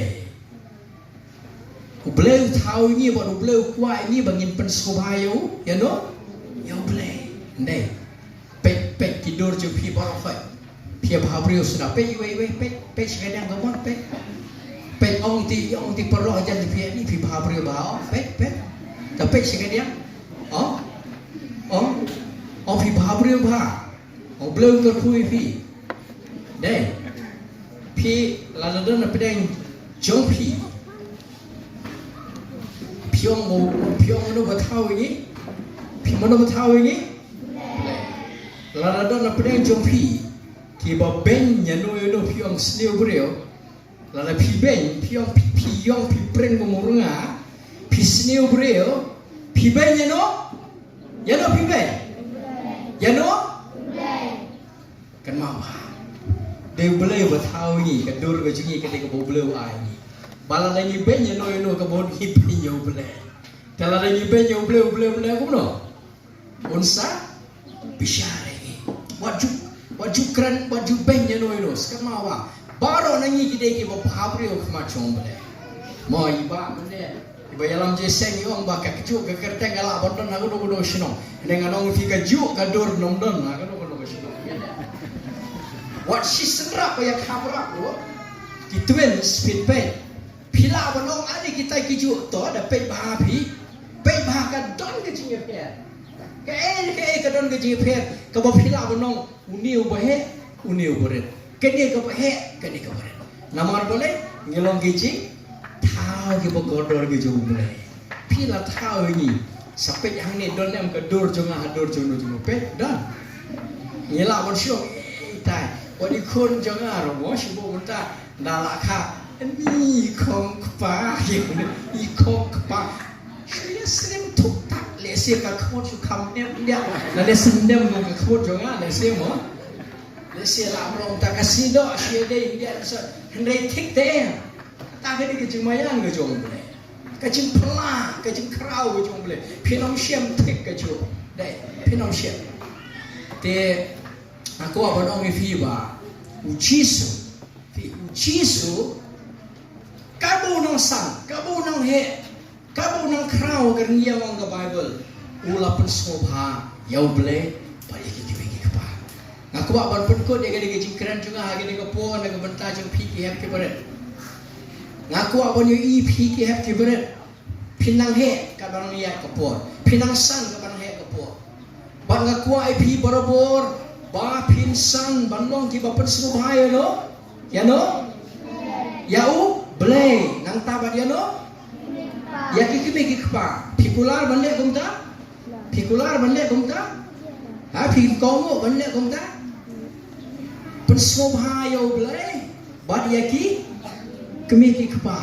U Blei u thaw ïa ngi bad U Blei u kwah ïa ngi ba ngin pynsngewbha ïa u, ïano? Ïa U Blei. Ndei. Peit, peit ki dur jong phi baroh khoit. Phi bha briew suda, peit iwei iwei, peit, peit sha ka diang ka mon, peit. Peit ong ti, ong ti paralok jan phi ni, phi bha briew bha, ong, peit, peit. Ta peit sha ka diang. Ong, ong, ong phi bha briew bha. Ong Blei u kyrkhu ïa phi. Dei. Phi lada don na pdeng jong phi. Phi ong mo, phi ong mano ba thaw ïa ngi? Phi mano ba thaw ïa ngi? Lada don na pdeng jong phi kiba beiñ ïano ïano, phi ong sniew briew. Lada phi beiñ, phi ong phi, phi ong phi pren kum u rnga, phi sniew briew, phi beiñ ïano? Ïano phi beiñ? Ïano? Kynmaw bha. Dei U Blei uba thaw ïa ngi, ka dur ka jong ngi ka dei kaba U Blei u ai ïa ngi. Ba lada ngi beiñ ïano ïano, ka mut ngi beiñ ïa U Blei. Te lada ngi beiñ ïa U Blei, U Blei, U Blei kumno? Un sa bishar ïa ngi. Wat ju, wat ju kren, wat ju beiñ ïano ïano. Sa kynmaw bha. Baroh na ngi ki dei kiba bha briew ha khmat jong U Blei. Mo, i Bah mynne, iba ïalam jingïaseng, i ong ba ka kjuh ka kyrteng ka lah ban don ha kano kano ka shnong. Hynrei ngan ong ïa phi, ka juh ka dur ym don ha kano kano ka shnong. Wat shisynrap ba ïa kham rap ruh. Ki twins, phin peit. Phi lah ban ong, ani kita ki juh, to da peit bha phi. Peit bha, ka don ka jingïapher. Kaei kaei ka don ka jingïapher. Kaba phi lah ban ong, une uba heh, une uba rit. Kane kaba heh, kane kaba rit. Namar balei? Ngi long ki jingthaw kiba kordor ki jong U Blei. Phi la thaw ïa ngi. Sa peit hangne, don ne em ka dur jong nga ha dur jong no jong no? Peit, don. Ngi lah ban shu ong, ei tai, wat i khun jong nga ruh mo, shu buh mynta. Da la kha, ni khong kpa, i khong kpa. Shu ïa snem thuk tak, lehse ka khmut shu kham nem dia. Lada snem mo ka khmut jong nga, lehse mo. Lehse la mrong ta ka sidoh, shu ïa dei dia, so, hynrei thik te. Ta ka dei ka jingmaïan ka jong U Blei. Ka jingphylla, ka jingkhraw ka jong U Blei. Phin ym shem thik ka jong. Dei, phin ym shem. Te, nga kwah ban ong ïa phi ba, U Jisu. Phi, U Jisu, kaba u nang san, kaba u nang heh, kaba u nang khraw, ka ring ïa ong ka Baibl, u la pynsngewbha ïa U Blei bad ïa ki kmie ki kpa. Nga kwah ban pynkut ïa kane ka jingkren jong nga ha kane ka por na ka bynta jong phi ki hep ki barit. Nga kwah ban ïohi phi ki hep ki barit. Phi nang heh kaba nang ïaid ka por. Phi nang san kaba nang heh ka por. Bad nga kwah ïa phi barabor ba phin san ban long kiba pynsngewbha ïano? Ïano? Ïa U Blei. Nangta bad ïano? Ïa ki kmie ki kpa. Phi kular ban leh kumta? Phi kular ban leh kumta? Ha, phi kohnguh ban leh kumta? Pynsngewbha ïa U Blei bad ïa ki kmie ki kpa.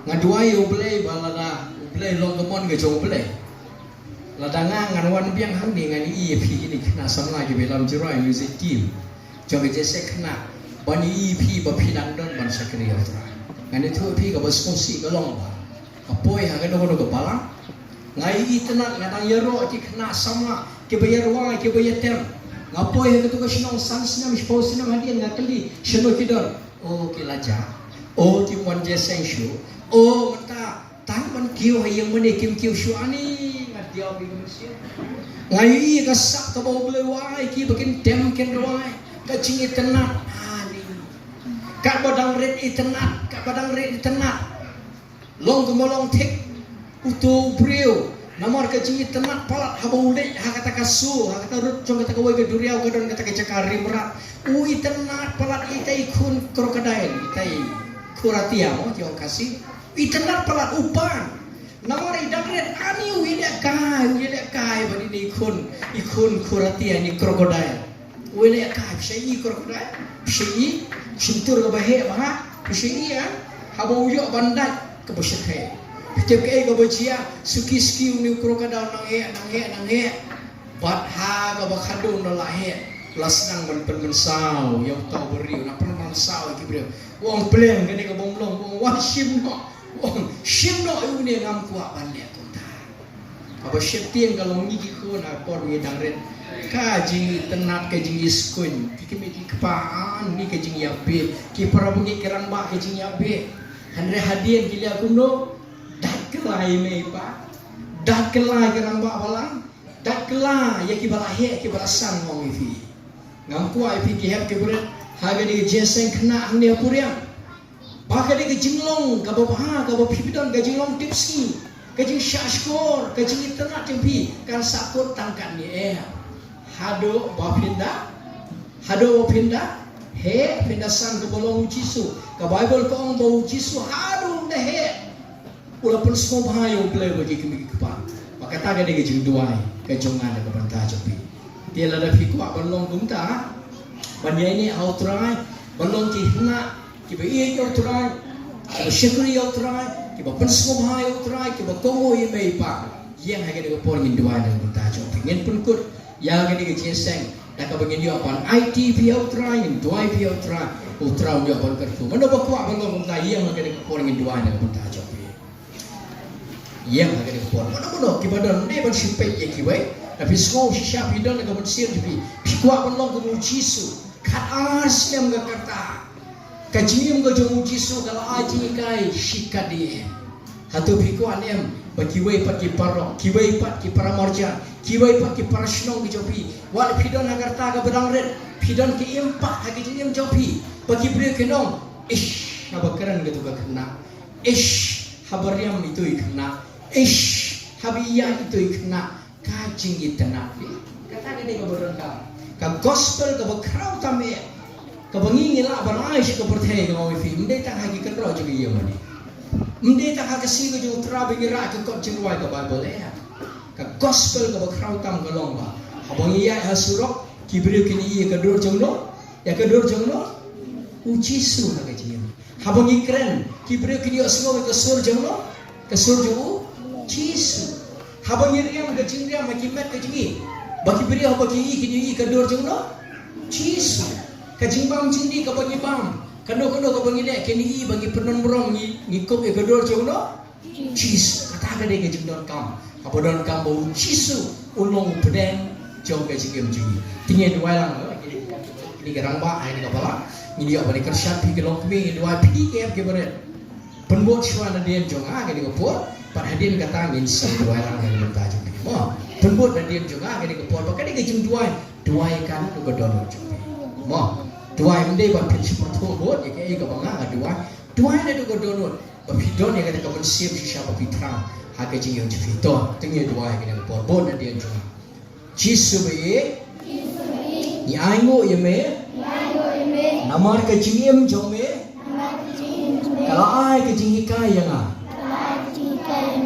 Nga duwai ïa U Blei ba lada U Blei long ka mon ka jong U Blei. Lada nga ngan wan biang hangne ngan ïohi ïa phi kine ki khynnah samla kiba lam jingrwai music team jong ka Jesse Khynnah, ban ïohi ïa phi ba phi dang don ban shakri ïa U Trai. Ngan ïathuh ïa phi kaba sngewsih ka long ba nga poi ha kano kano ka balang, nga ïaitynnad, nga dang ïaroh ïa ki khynnah samla kiba ïarwai kiba ïatem. Nga poi ha kato ka shnong san snem shiphew snem hadien, nga kylli shano ki don. O ki la jah. O kim wan jingïaseng shuh. O mynta tang ban kiew ha ïing mane kim kiew shuh, ani nga diaw ïa ka mynsiem. Nga ïohi ka sap kaba U Blei u ai ïa ki ba kin tem kin rwai. Ka jingitynnad, ani. Katba dang rit itynnad, katba dang rit itynnad. Long kumba long thik uto u briew. Namar ka jingitynnad palat haba u leit ha kata ka sur, ha kata rud jong kata kawei ka duriaw ka don kata ka jaka rim rat. U itynnad palat ita i khun crocodile, ita i khuratia mo ki ong Khasi. Itynnad palat u pan. Namar i dang rit, ani u ïalehkai, u ïalehkai bad ine i khun, i khun khuratia, ine i crocodile. U ïalehkai, phi shait i crocodile, phi shait i, shyntur kaba heh bha, phi shait i, ah, haba u ïoh ban dait kaba shyrkhei. Phi tip kaei kaba jia, suki suki une u crocodile nang heh, nang heh, nang heh. Bad ha kaba khadduh u la heh, la sdang ban pynmynsaw ïa uta u briew, nang pynmynsaw ïa ki briew. U ong pleng kane ka bym long, u ong wat shim noh, u ong shim noh ïa une, ngam kwah ban leh kumta. Kaba sheptieng ka long ngi ki khun ha ka por ngi dang rit. Ka jingitynnad, ka jingiskuin, ki kmie ki kpa, ani ka jingïabeh, ki para bangeit ki rangbah ka jingïabeh. Hynrei hadien ki leh kumno? Dait kylla ïa i mei i pa, dait kylla ïa ki rangbah balang, dait kylla ïa kiba la heh kiba la san, nga ong ïa phi. Ngam kwah ïa phi ki hep ki barit ha kane ka jingïaseng khynnah hangne ha puriang. Ba ka dei ka jinglong kaba bha, kaba phi don ka jinglong tipsngi, ka jingshah shkor, ka jingitynnad jong phi kan sa kut tang katne eh. Haduh ba phin da, haduh ba phin da heh, phin da san kaba long u Jisu. Ka Baibl ka ong ba u Jisu haduh u da heh u la pynsngewbha ïa U Blei bad ïa ki kmie ki kpa. Ba kata ka dei ka jingduwai ka jong nga na ka bynta jong phi. Te lada phi kwah ban long kumta, ban ïaineh ha U Trai, ban long ki khynnah kiba ïeit ïa U Trai, kiba shakri ïa U Trai, kiba pynsngewbha ïa U Trai, kiba kohnguh ïa i mei i pa, ïeng ha kane ka por ngin duwai na ka bynta jong phi. Ngin pynkut ïa kane ka jingïaseng da kaba ngin ïoh ban aiti phi ïa U Trai, ngin duwai phi ïa U Trai, U Trai un ïoh ban kyrkhu. Mano ba kwah ban long kumta, ïeng ha kane ka por ngin duwai na ka bynta jong phi. Ïeng ha kane ka por. Mano mano kiba don, ym dei ban shu peit ïa kiwei. Lada phi sngew shisha phi don ha ka mynsiem jong phi, phi kwah ban long kum u Jisu. Khatar snem ka rta, ka jingim ka jong u Jisu ka la ai jinghikai shikatdei. Hato phi kwah ne em ba kiwei pat ki paralok, kiwei pat ki paramarjan, kiwei pat ki parashnong ki jong phi, wat la phi don ha ka rta kaba dang rit, phi don ka impact ha ka jingim jong phi ba ki briew kin ong, ish, haba kren katu ka khynnah, ish, haba riam itu i khynnah, ish, haba ïaid itu i khynnah. Ka jingitynnad, eh? Kata ka dei kaba donkam. Ka gospel kaba khraw tam, eh, kaba ngi ngi lah ban ai sha ka pyrthei, nga ong ïa phi, ym dei tang ha ki kynroh jong ka ïingmane. Ym dei tang ha ka sngi ka jong U Trai ba ngi rah ka kot jingrwai ka Baibl, eh. Ka gospel kaba khraw tam ka long ba haba ngi ïaid ha surok, ki briew kin ïohi ïa ka dur jong no, ïa ka dur jong no, u Jisu ha ka jingim. Haba ngi kren, ki briew kin ïohsngew ïa ka sur jong no, ka sur jong u Jisu. Haba ngi riam ka jingriam ha ki met ka jong ngi, ba ki briew haba ki ïohi kin ïohi ka dur jong no, Jisu. Ka jingbam jingdih kaba ngi bam, kano kano kaba ngi leh, kin ïohi ba ngi pyndon burom, ngi, ngi kup ïa ka dur jong no, Jisu. Kata ka dei ka jingdonkam kaba donkam ba u Jisu un long u pdeng jong ka jingim jong ngi. Te ngin duwai lang, eh, kine ki rangbah, eh, kine ki balang. Ngin ïoh ban ïa kyrshan, phi ki longkmie, ngin duwai, phi ki hep ki barit. Pynbud shuwa nadien jong nga ha kane ka por, bad hadien kata ngin sa duwai lang na ka bynta jong phi. Mo, pynbud nadien jong nga ha kane ka por, bad ka dei ka jingduwai, duwai ïa kane ka dohnud jong phi. Mo, duwai ym dei ba phin shu pyrthuh bud ïa kaei kaba nga nga duwai. Duwai naduh ka dohnud ba phi don ïa kata ka mynsiem shisha ba phi thrang ha ka jingim jong phi. To, to ngin duwai ïa kane ka por, bud nadien jong nga. Jisu ba ïeit, ngi ainguh ïa me namar ka jingim jong me ka la ai ka jinghikai ïa nga.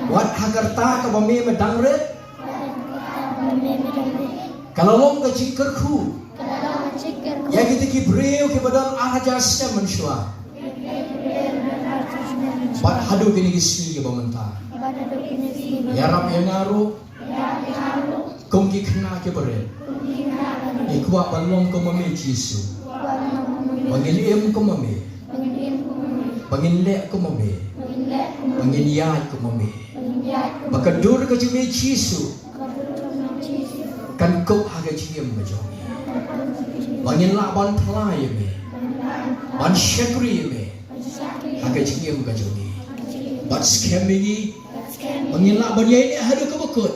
Wat ha ka rta kaba me me dang rit, ka la long ka jingkyrkhu ïa kita ki briew kiba don ar hajar snem mynshuwa. Bad haduh kine ki sngi kiba mynta, ïarap ïa nga ruh kum ki khynnah ki barit. Ngi kwah ban long kum ma me Jisu, ba ngin im kum ma me, ba ngin leh kum ma me, ba ngin ïaid kum ma me. Ba ka dur ka jong me Jisu kan kup ha ka jingim ka jong ngi, ba ngin lah ban phla ïa me, ban shakri ïa me ha ka jingim ka jong ngi. Bad skhem ïa ngi ba ngin lah ban ïaineh haduh kaba kut,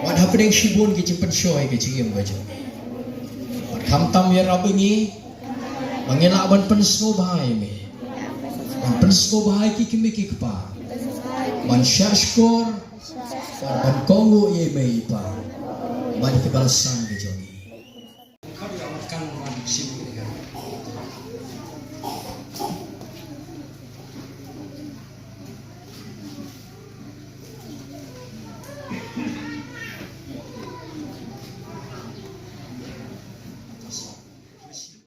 wat hapdeng shibun ki jingpynshoi ka jingim ka jong ngi. Bad khamtam ïarap ïa ngi ba ngin lah ban pynsngewbha ïa me, ban pynsngewbha ïa ki kmie ki kpa, ban shah shkor, ban kohnguh ïa i mei i pa bad ïa ki balang ka jong ngi.